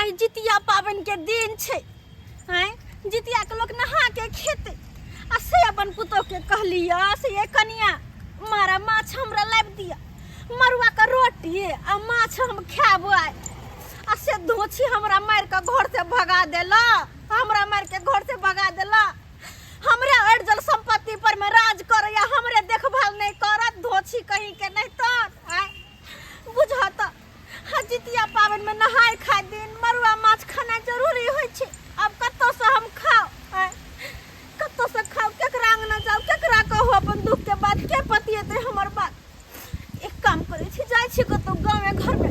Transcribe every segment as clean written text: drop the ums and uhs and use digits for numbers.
आइ जितिया पाबनि के दिन छै। आँय, जितिया के लोक नहा के खेतै। आ से अपन पुतोह के कहलियै से ये कनिया मारा माछ हमरा लाबि दिअ, मरुआ के रोटी आ माछ हम खायब आइ। आ से धोछी हमरा मारि के घर से भगा देला, हमरा मारि के घर से भगा देला। हमरे अर्जल संपत्ति पर में राज करैया, हमरे देखभाल नहीं करत, धोछी कहीं के नहीं तर। आँय बुझत, हाँ जितिया पाबनि में नहाय खाय दिन मरुआ माछ खाना जरूरी होइ छै। आब कतौ से हम खाउ? आँय कतौ से खाउ? केकरा अंगना जाउ? केकरा कहू अपन दुख के बात? के पतिएतै हमर बात? एक काम करै छी, जाइ छी कतौ गाँवे घरमे,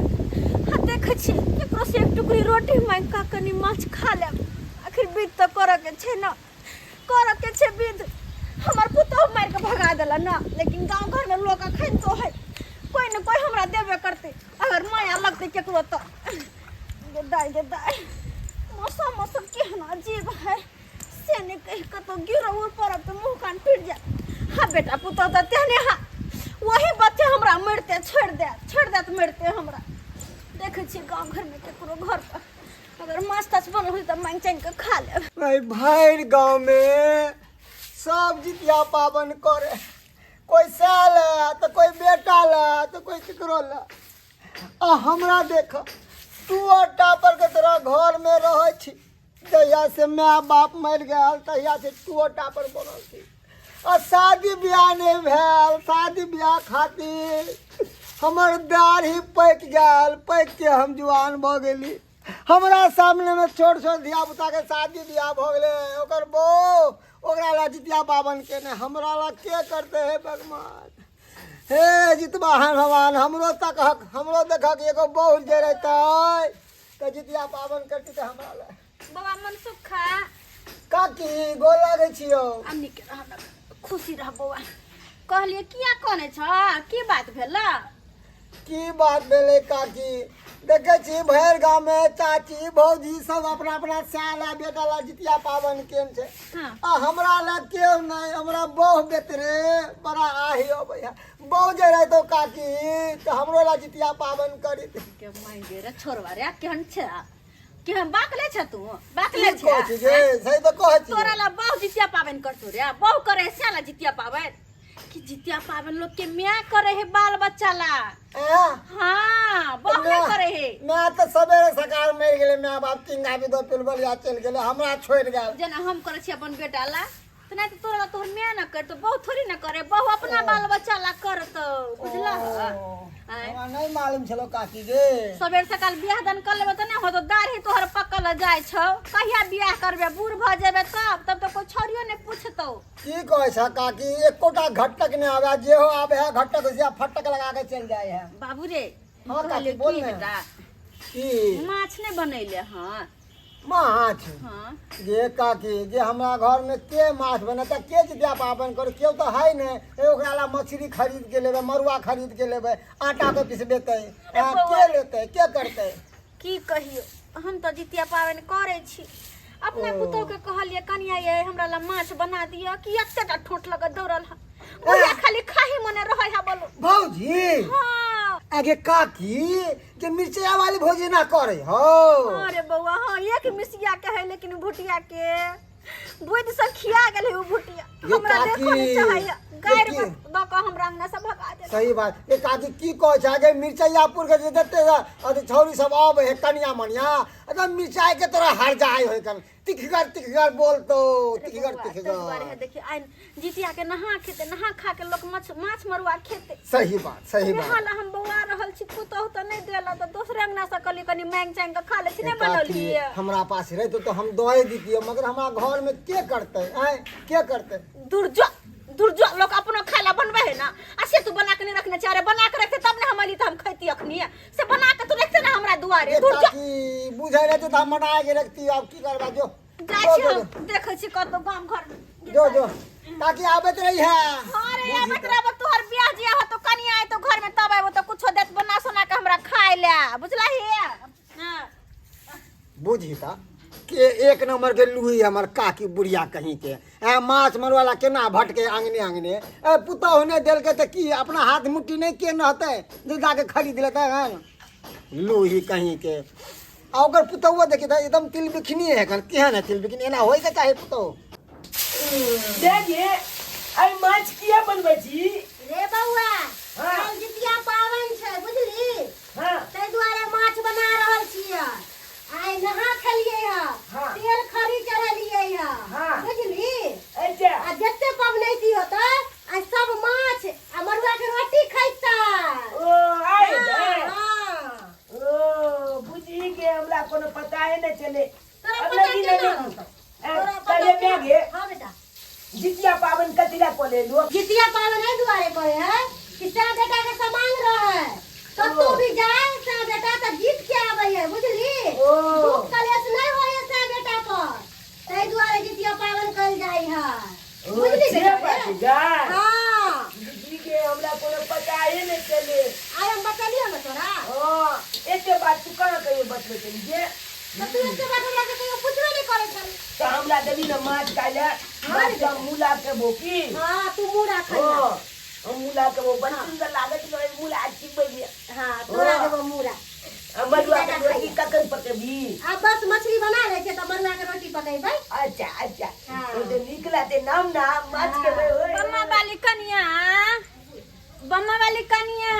हाँ देखै छी केकरो से एक टुकड़ी रोटी मांगि कऽ कनि माछ खा लेब। आखिर विध तऽ करऽ के छै ने, करऽ के छै विध। हमर पुतोहु मारि कऽ भगा देला ना, लेकिन गाँव घरमे लोक अखन तो है, कोइ ने कोइ हमरा देबे करतै अगर माया लगतै केकरो तऽ। गे दाइ, गे दाइ, मौसम मौसम केहन अजीब है से नहि कहि कतौ गिरो उड़ पड़ब तऽ मुँह कान टूटि जायत। हाँ बेटा पुतोहु तऽ तेहने, हाँ वही बच्चे हमरा मरिते छोड़ि देत, छोड़ि देत मरिते हमरा। देखै छियै गाँव घरमे केकरो घर पर अगर माछ ताछ बनल होई तऽ मांगि चांगि कऽ खा लेब। भाई भरि गाँव में सब जितिया पाबनि करे, कोई साल तऽ कोई बेटा ला तऽ कोई केकरो ला। आ हमरा देख, तू टापर के तोरा घर में रहै छी, जहिया से माय बाप मरि गेल तहिया से तू टापर बनल छी। आ शादी बियाह नहि भेल, शादी बियाह खातिर हमर दाढ़ी पाकि गेल, पाकि के हम जुआन भऽ गेली। हमरा सामने में छोट छोट धिया पुता के शादी बियाह भऽ गेलै, ओकर बहू ओकरा ला जितिया पाबनि केने, हमरा ला के करतै? हे भगवान, हे जितबा भगवान, हमरो तकहक, हमरो देखक, एगो बहू जे रहितै तऽ जितिया पाबनि करती तऽ हमरा ला। बाबा मनसुखा। काकी गोर लागै छियौ। आ नीक रह, खुशी रह बौआ। कहलियै किया कनै छ, की बात भेल? की बात भेलै काकी, देखै छी भरि गाँवमे चाची भौजी सब अपना अपना साल आ बेटा ला जितिया पाबनि केने छै। हाँ। आ हमरा लए केओ नहि, हमरा बहु बेतरे बड़ा आहि अबैया। बहु जे रहितौ काकी तऽ हमरो ला जितिया पाबनि करी। के मांगे रे छोरवा रे, केहन छै, केहन बाकले छ तू, बाकले की छ? कहै छी गे? सही तऽ कहै छी। तोरा ला बहु जितिया पाबनि करतो रे? बहु करे से ला जितिया पाबनि? कि जितिया पाबनि लोग के माय करे है बाल बच्चा ला। ऐं? हाँ, बहु नहीं करे है। माय तऽ सवेरे सकाल मरि गेलै, माय बाप चिंगा भी दो पिलबलिया चलि गेलै, हमरा छोड़ि गेल। जेना हम करै छी अपन बेटा ला, तऽ नहि तऽ तोरा ला तोहर माय न करतो, बहु थोड़ी न करे, बहु अपना बाल बच्चा ला करतो, बुझला? ओ, आँय? हमरा नहि मालूम छलो काकी गे। सबेर सकाल बियाह दान कर लेबे तऽ नहि होतो, दाढ़ी तोहर पकल जाइ छौ, कहिया बियाह करबे? बूढ़ भऽ जेबे तब, तब तऽ कोइ छौड़ियो नहि पूछतौ। की कहै छ काकी, एकोटा घटक नहि आबै, जेहो आबै है घटक से फटक लगा के चलि जाइ है। बाबू रे। हाँ, काकी, कहलियै बोल की ने। बेटा? की? माछ नहि बनैले? हँ माछ? हाँ। गे काकी, जे हमरा घर में के माछ बनेता, के जितिया पाबनि करू? केओ तऽ है नहि। ए, ओकरा ला मछली खरीद के लेबै, मरुआ खरीद के लेबै, आटा के पिसबेतै, अरे आ, बौआ के रे। लेतै, के करतै? की कहियो, हम तऽ जितिया पाबनि करै छी। अपना ओ। पुतोह के कहलियै कनिया ये हमरा ला माछ बना दिअ, कि एतेटा ठोंठ लग दौड़ल हँ बुढ़िया, खाली खाही मने रहै है। बोलो भौजी। हाँ। आगे काकी, जे मिर्चैया वाली भौजी ना करे हो? अरे बौआ, हाँ, एक मिसिया के है, लेकिन भुटिया के बुद्धि से खिया गेल है उ भुटिया। ये हमरा काकी, देखो नहीं चाहैया, गारि ये की? दऽ कऽ हमरा अंगना से भगा देल। सही बात। ए काकी, की कहै छै आगे मिर्चैयापुर के जे जते अथी छौरी सब अबै है कनिया मनिया, एकदम मिर्चाई के तोरा हर जाय होय कन, तिखगर तिखगर बोलतो, तिखगर बौआ, ताहि दुआरे है तिखगर। देखियौ आइ जितिया के नहा खेते, नहा खा के लोक माछ माछ मरुआ खेते। सही बात, सही वएह बात। ला हम बौआ रहल छी, पुतोहु तऽ नहि देला तऽ दोसरे अंगना से कहलियै कनि मांगि चांगि कऽ खा लै छी, नहि ए काकी, बनौलियै। हमरा पास रहितो तऽ हम दए दितियै, मगर हमरा घर में के करतै? आँय, के करतै? दूर जो, दूर जो। लोक अपनो खाय ला बनबै है ना, आ से तू बना के नहीं रखने छै। अरे बना के रखते तब ने हम अली तऽ हम खैती अखनी, से बना के तू रखते ना हमरा दुआरे। ए दूर जो। काकी, बुझै रहते तऽ हम बना के रखती, आब की करबा, जो। जाइ जो, छी जो, हम, देखै छी कतौ गाम घर में। जो जो काकी, आबैत रही है। हाँ रे, आबैत रहब। तोहर बियाह जिया होतो, कनिया आयतो घर में तब आबो, तऽ कुछो देत बना सोना के हमरा खाय ले, बुझला हे? हाँ। बुझी ता के एक नंबर के लुही हमर काकी बुढ़िया कहीं के। ए माछ मरुआला केना भटके अंगने अंगने। ए पुतहु नहि देलकै तऽ की अपना हाथ मुट्ठी नहि के नहतै जे जाके खरीद लेतै? हन लुही कहीं के। आ ओकर पुतहुआ देखी तऽ एकदम तिल बिखनी है एखन केहन है तिल बिखनी एना होइके चाही पुतहु देखिए आई माछ किया बनबै छी रे बौआ हाँ। काल्हि जितिया पाबनि छै बुझली हाँ ताहि दुआरे माछ बना रहल छियै आइ नहा खेलियै हँ हाँ। तेल खरी चढ़ेलियै हँ हाँ। बुझली अच्छा आ जते पबनैती होतै आइ सब माछ आ मड़ुआ के रोटी खैतै ओ आइ हाँ, हाँ। ओ बुझी के हमरा कोनो पता है नहीं चले तोरा अब पता लगी केना नहीं रहतौ? तोरा पता पहले केना? मैं गे हाँ बेटा जितिया पावन कथिला को ले लो जितिया पावन एहि दुआरे करे है कि सै बेटा के समान रहे कतौ भी जाए सै बेटा तऽ जीत के आबै है बुझली ओ। दुख कलेश नहि होइ है सै बेटा पर ताहि दुआरे जितिया पावन कयल जाइ है ओ, बुझली से बेटा बात रे? जा हाँ बुझी के हमरा कोनो पता ही नहीं चले आइ हम बतलियौ ने तोरा हाँ एते बात तू कहाँ कहियो बतबै छली जे तऽ तू एते बात हमरा के कहियो पुछबे नहि करै छली तऽ हमरा देबी ने माछ खाइ लए माछ के मूला के बोकी हाँ तू मूड़ा खइहा हाँ हम मूला के बो बड़ सुंदर लागत रहे मूला चिबे में हाँ तोरा हाँ। देबो मूड़ा आ मरुआ के रोटी कखन पकेबी आ बस मछली बना लै छियै तऽ मरुआ के रोटी पकेबै अच्छा अच्छा हाँ। ओ तऽ नीक लागते नाम ना माछ के बे ओए बम्मा वाली कनिया बम्मा वाली कनिया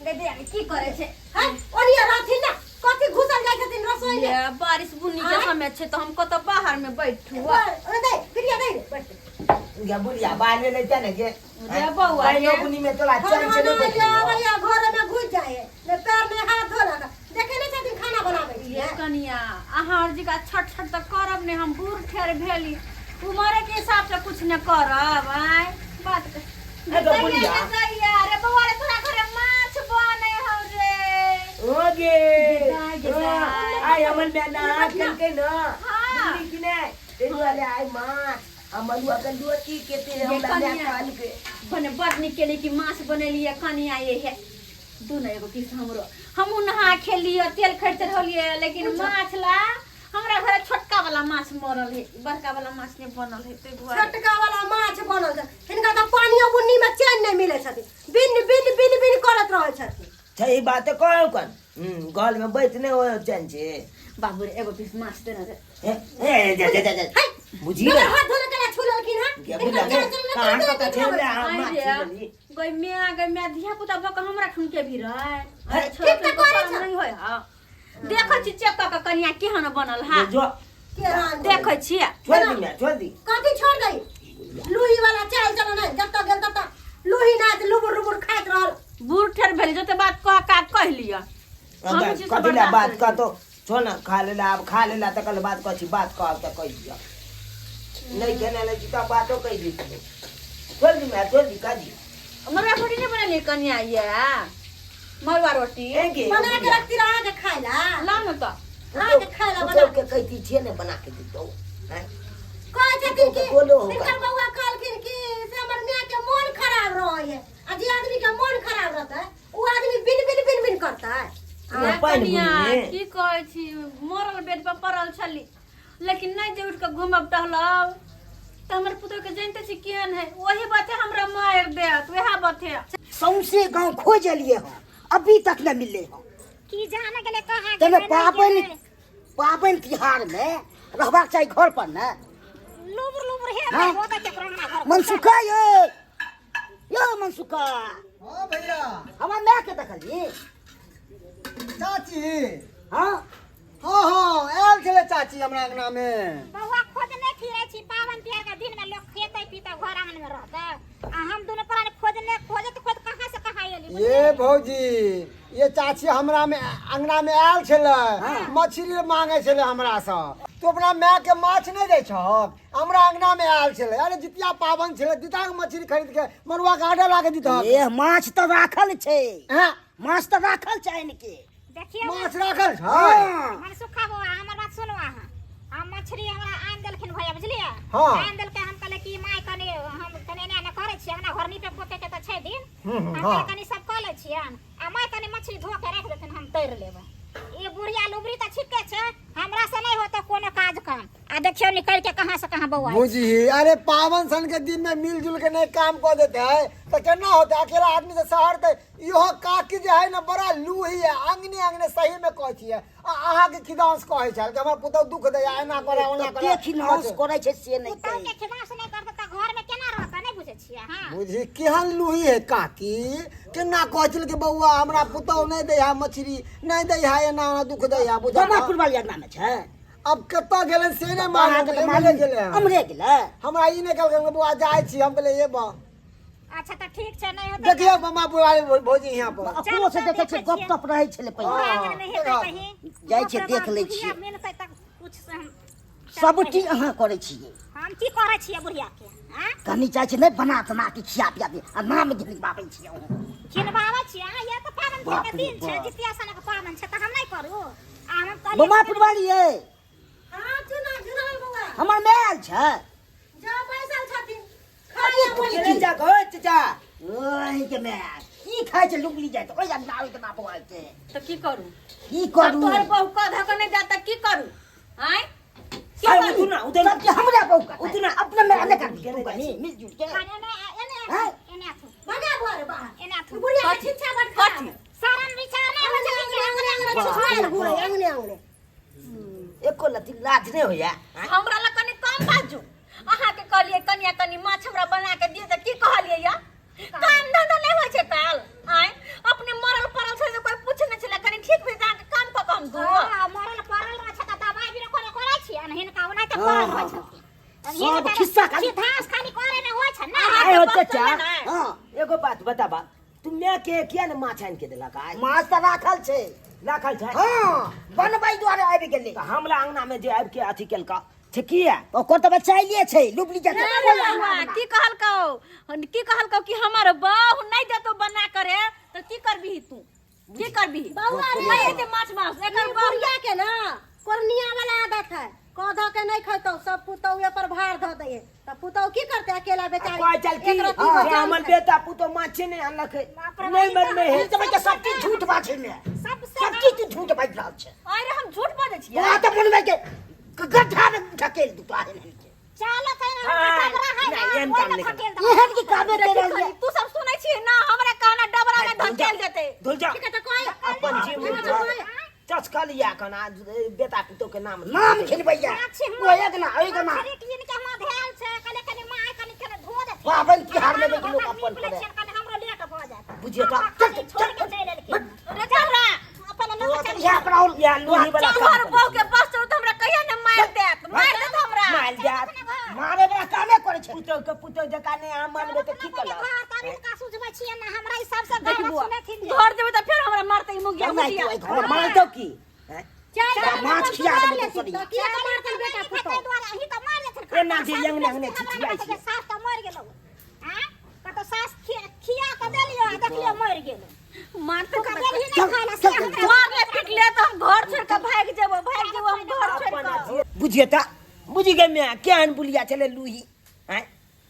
गे दे की करे छै है ओनिया रहथिन ना कथी घुसल जाइ छथिन रसोई में ये बारिश बुन्नी के आँय? समय छै तऽ हम कतऽ बाहर में बैठू ओने दे बिटिया दे बैठ गे बुढ़िया बाहर ले जा ने गे रे बौआ रे। पानियो बुनी में तोरा चैन से खाना नहीं जे बैठियो आबैया घर में घुस जाए ने पैर में हाथ धोलक देखे नहीं छथिन खाना बनाबै ये छियै कनिया अहाँ आर जिका छठ छठ तऽ करब ने हम बूढ़ ठेर भेली उमरे के हिसाब से कुछ ने करब आय बात अरे दैया बुढ़िया। गे दैया रे बौआ रे तोरा घरे माछ बने हौ रे हो गे गे दाइ, गे दाइ। आइ हमर माय नहा खेलकै न हाँ। बुझली कि नहि ताहि दुआरे आइ माछ आ मलुआ के रोटी केते ये हमरा माय कनिया। कहलकै बने बड़ नीक केली कि माछ बनेलियै कनिया ये हे दू ने एगो पीस हमरो हमहूँ नहा खेलियै तेल खर्च चढ़ौलियै लेकिन माछ ला हमरा घरे छोटका वाला माछ मरल है बड़का वाला माछ नहीं बनल है ताहि दुआरे छोटका वाला माछ बनल छै हिनका तऽ पानियो बुन्नी में चैन नहीं मिलै छथिन बिन बिन बिन बिन करत रहै छथिन छै ई बात कहू कन घर में बैठ नहि हो चैन छै बाबू रे एगो पीस माछ देना रे ए ए जा जा जा जा है बुझी बगैर ने हाथ धोले केला छू लेलखिन हँ गे हिनकर बुझला चैन चलने कान तुरंते कतऽ बैठ छेलै रहल। आ आइ माछ रे छुलली गई म्या गई म्या धिया पुता भऽ कऽ हमरा ठुन के भी रहे है, ठीक तऽ करै छौ। नहीं होय हा देखै छी चेक कऽ कऽ कनिया केहन बनल हा जो केहन देखै छियै छोड़ दी मैं छोड़ दी कथी छोड़ दई लूही वाला चाल चलो नहीं जब तक गेल तब तक लूही नाच लुबुर लुबुर खाइत रहल बूढ़ ठेर भेल जते बात कह का कह लिअ हम ई चीज से कथी ला बर्दाश्त बात करै कह तो छोड़ ना खा लेला अब खा लेला तकर बाद कथी बात कह तऽ कहि दिअ नहीं खेने ले छी तऽ बातो कहि दी छोड़ दी मैं छोड़ दी कह दी मरुआ रोटी नहीं बनेलियै कनिया ये मरुआ रोटी ए गे बना के रखती रह अहाँके खाय ला लाउ ने तऽ अहाँके खाय ला बना के कहती छियै ने बना के दितौ हैं कहै छथिन कि बोलो होगा। हिनकर बौआ कहलखिन कि से हमर माय के मोन खराब रहै है आ जे आदमी के मोन खराब रहतै ओ आदमी बिन बिन बिन बिन करतै आ पानि कनिया बुनने। की कहै छी मरल बेड पर पड़ल छली लेकिन नहीं जे उठ के घूमब टहलब तऽ हमर पुतोह के जानिते छी केहन है वही बाते हमरा मारि देत वएह बाते सौंसे गांव खोजलिए हँ अभी तक न मिलले हँ की जाने गेलै कहाँ तमे गेलै, नहि पाबनि गेलै। पाबनि तिहार में रहबाक चाही घर पर ने लुबुर लुबुर हे हाँ? होता केकरो हमरा घर मनसुखा ये यो मनसुखा हाँ भैया हमर माय के देखली चाची हाँ हाँ हाँ आयल छलै चाची हमरा अंगना में बौआ खोजने फिरै छी पाबनि तिहार के दिन में लोग खेतै पीतै घर आंगन में रहतै आ हम दुनू प्राणी खोजने खोजत खोज कहाँ से कहाँ एली ये भौजी ये चाची हमरा में अंगना में आयल छलै मछली मांगे छलै हमरा से तू अपना माय के माछ नहीं दै छहक हमरा अंगना में आयल छलै अरे जितिया पाबनि छलै दिता के मछली खरीद के मरुआ के आटा ला के दितहक ए माछ तऽ राखल छै हाँ माछ तऽ राखल छै आनि के देखियौ माछ राखल छै हाँ मनसुखा बौआ हमर बात सुनू अहाँ हम मछली हमरा आनि देलखिन भैया बुझलियै हाँ। आनि देलकै हम कहलियै कि माय कनि हम कनि एना एना करै छियै अंगना घर नीपे पोते के तऽ छै दिन हम्म, हम हाँ। कहलियै कनि सब कऽ लै छियनि आ माय कनि मछली धो के राखि देथिन हम तैर लेबै ई बुढ़िया लुबरी तऽ छिके छै हमरा से नहि होतै कोनो काज काम आ देखियौ देखियौ निकलि के कहाँ से कहाँ बौआ बुझी अरे पावन सन के दिन में मिलजुल के नहीं काम कर देते है तो केना होते अकेला आदमी से शहर ते इहो काकी जे है ना बड़ा लूही है अंगने अंगने सही में कहै छियै आ अहाँ के खिदांस कहै छल कि हमर पुतहु दुख दैया एना करा ओना करा के खिलास करै छै से नहि पुतहु कहै के खिलाफ नहि करतै तऽ घर में केना रहतै नहि बुझै छियै अहाँ बुझी केहन लूही है काकी केना कहै छल कि बौआ हमरा पुतहु नहि दै है मछली नहि दै है एना ओना दुख दै है बुझल दमापुर वाली अंगना में छै अब कतऽ गेलन से नहि अहाँके मालूम तऽ एम्हरे गेलै हन। अमरे गेलै हमरा ई नहि कहलकै बौआ जाइ छी हम कहलियै एबऽ अच्छा तऽ ठीक छै नहि होतै देखियौ मामा बुआरी भौजी यहाँ पर अपनो से देखै छियै गप तप रहै छलै पहिले पूरा आंगन मे हेतै कहीं जाइ छियै, देख लै छियै। मिलतै तऽ कुछ से हम सब चीज अहाँ करै छियै हम की करै छियै बुढ़िया के आँ कनी चाहै छियै नहि बना तना के खिया पिया दे आ नाम घिनबाबै छियै अहाँ खिनबाबै छियै अहाँ ये तऽ पाबनि बाप के रे दिन छै बाप। जितिया सनक पाबनि छै तऽ हम नहि करू आ हम कहलियै बमा पुरवाली ये हाँ चुना चुना बौआ हमर माय आयल छै जा बैसल छथिन अरे कोई चले जा गो चाचा ओहि के माय की खाइ छै लुगली जाइ तऽ ओहि अंगना आबै के बाप आयल छै तऽ की करू की आब करू तोहर बहु कह धऽ कऽ नहि जा तऽ की करू आँय की अरे करू उठू ना उधर सबके हमरा बहु करतै। उतना। अपना माय नहि करबी तू कनी मिलजुल के एने एने हैं? एने आथू भगा घर बाहर एने आथू बुढ़िया के शिक्षा बड़ खराब कथी है। शरम विचार नहि होइ छै कि अंगने अंगने छुछुआयल घुरे अंगने अंगने एको लत्ती लाज नहि होइया हमरा लग कनि कम बाजू अहाँके कहलियै कनिया कनि माछ हमरा बना के दिअ तऽ की कहलियै या काम धंधा नहि होइ छै काल आँय अपने मरल पड़ल छै तऽ कोइ पूछै नहि छलै कनि ठीक भेल तऽ अहाँके काम कऽ कऽ हम दू हाँ, मरल पड़ल रहै छै तऽ दबाइ भी कोनो करै छियै ने हिनका ओनाहिते पड़ल रहै छथिन सब खिस्सा खाली- घास खाली करे में होइ छै ने आइ हो चाचा हाँ एगो बात बताबा तू माय के किया ने माछ आनि के देलक आइ माछ तऽ राखल छै राखल छै हाँ बनबै दुआरे आबि गेलै तऽ हमला अंगना में जे आबि के अथी केलका से किया ओकर तऽ बच्चा छै लुबली जाके रे बौआ, की कहलकौ की कहलकौ कि हमर बहू नहि देतौ बना करे तऽ की करबिही तू की करबिही बौआ रे। नहि हेतै माछ मांस एकर ई बहू बुढ़िया के ना कोरनिया वाला आदत है कह धऽ के नहीं खैतौ सब पुतौए पर भार धऽ दैए तऽ पुतौ की करतै अकेला बेचारी कहै चल की एक रत्ती जे बचल हमर छै। बेटा पुतो माछे नहि आनलक है। नहि मरने है ई तऽ बच्चा सब चीज झूठ बात छै ने सबसे सब चीज तू झूठ बाजि रहल छै अरे हम झूठ बाजै छियै तोरा तऽ मनमे के गड्ढा मे ढकेल दू तोरा एहन के चलो छै ना हाँ, डबरा है नहीं, ना एहन ओहिमे काम नहि धकेल दहो। एहन की कामे देखी दे रहल कनी, तू सब सुनै छियै ना हमरा कहना डबरा में धकेल देतै धुल जा ठीक है तऽ कोई अपन जीव चचकल या कना बेटा पुतो के नाम नाम खिलबैया माछी हम- ओए गना ओए गना मछली के इनके हम धैल छै कले कले माय कनी कने धो देथिन। पाबनि तिहार मे हमरा लोक नीक अपन लै करे। छियनि, कने हमरो लेट भऽ जायत। बुझिए तऽ पापा खाली छोड़ि के चलि एलखिन। रे चल अपन लऽ कऽ चलि इएह अपना और या लोही वाला तोहर बहू के बस चलू तऽ हमरा कहिया ने मारि देत मारि देत हमरा मारि जात मारे वाला कामे करे छै पुतो के पुतो जकाँ नहि अहाँ मानबै तऽ की घर करब तब हिनका सुझबै छियै ने हमरा ई सबसँ देखी गलत बुआ सुनेथिन जे। घर जेबै तऽ फेर हमरा मारतै ई मुगिया नहि मुगिया तू एहि घर मारतौ की हैं? चल तोरा माछ खिया देबै लेथिन दोसरी तऽ किया मारतन बेटा पुतौ ताहि दुआरे अहीं तऽ मारि लेथिन। एना जे अंगने अंगने छिछियाइ हमरा छै। सास तऽ मरि गेलौ। आँय? कतौ सास खिया कऽ देलियौ आ देखलियौ मरि गेलौ। मारतै ओकरा तऽ देलही नहि खाय लए, से हमरा मारले पिटले तऽ हम घर छोड़ि कऽ भागि जेबो भागि जेबो हम घर छोड़ि कऽ बुझिए तऽ बुझि गए मैं केहन बुलिया छलै लूही आँय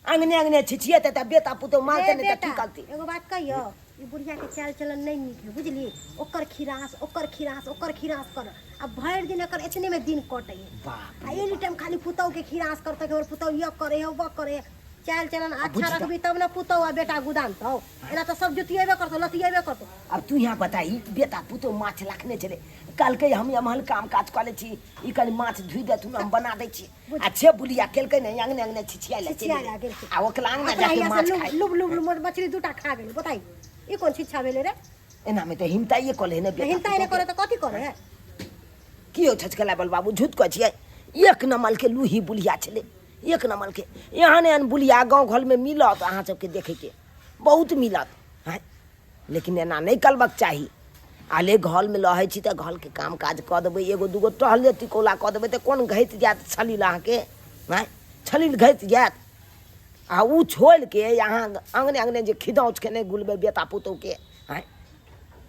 अंगने अंगने छिछिएतै तऽ बेटा पुतहु मारतै हे नहि तऽ की बेटा करतै एगो बात कहियो ई बुढ़िया के चाल चलन नहीं नीक है बुझली ओकर खिरास ओकर खिरास ओकर खिरास कर आ भरि दिन एकर एतने में दिन कटे है बाप आ एनी टाइम खाली पुतहु के खिरास करते कि हमर पुतहु ये करे है वो करे है चाल चलन अच्छा रखबी तब ना पुतहु आ बेटा गुदानतौ एना तऽ सब जुतियेबे करतौ लतियेबे करतौ अब तू यहाँ बताही बेटा पुतहु माछ राखने छलै कहलकै हम एम्हर काम काज कऽ लै छी ई कनि माछ धोइ देथुन हम बना दै छी आ छे बुलिया केलकै ने अंगने अंगने छिछियाइ लए चलि छिछियाइ लए गेलै। गेल। आ ओकरा अंगना अपना जाके हियाँ से माछ लुब खाइ लुब लुब लुब मछली दूटा खा गेलै बताई ई कोन शिक्षा भेलै रे एनामे तऽ हिमताइए कऽ ले ने बेटा हिनता नहि पुतहु करे तऽ कथी करे है की यौ छचकला बल बाबू झूठ कहै छियै एक नमलके लूही बुलिया छलै एक नमलके एहन एहन बुलिया गाँव घरमे मिलत अहाँ सबके देखैके बहुत मिलत हँ लेकिन एना नहि करबाक चाही आले घरमे रहै छी तऽ घरके काम काज कऽ देबै एगो दूगो टहले टिकोला कऽ देबै तऽ कोन घटि जायत छलील अहाँके आँय छलील घटि जायत आ ओ छोड़िके अहाँ अङ्गने अङ्गने जे खिदौच केने गुलबै बेटा पुतहुके आँय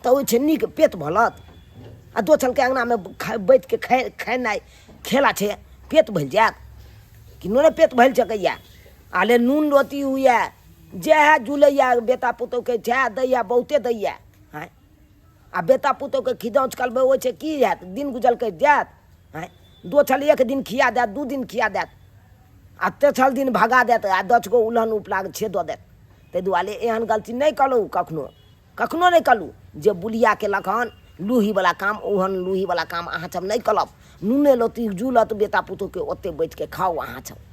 तऽ ओ छै नीक पेट भरत आ दोसरके अङ्गनामे बैठके खेनाइ खेला छै पेट भरि जायत किन्नो नहि पेट भरि सकैए आले नून रोटी हुए जएह जुलैए बेटा पुतहुके जएह दैए बहुते दैए आँय आ बेटा पुतहुके खिदौच करबै ओहिसँ की हैत दिन गुजर कटि जायत आँय दोछल एक दिन खिया देत, 2 दिन खिया देत, आ तेछल दिन भगा देत आ 10 गो उलहन उपलाग छे दऽ देत। ताहि दुआरे एहन गलती नहि करू, कखनो कखनो नहि करू जे बुलिया केलक हन लूहीवला काम, ओहन लूहीवला काम अहाँ सब नहि करब। नूने लोती जुलत बेटा पुतोहके ओते बैठके खाउ अहाँ सब।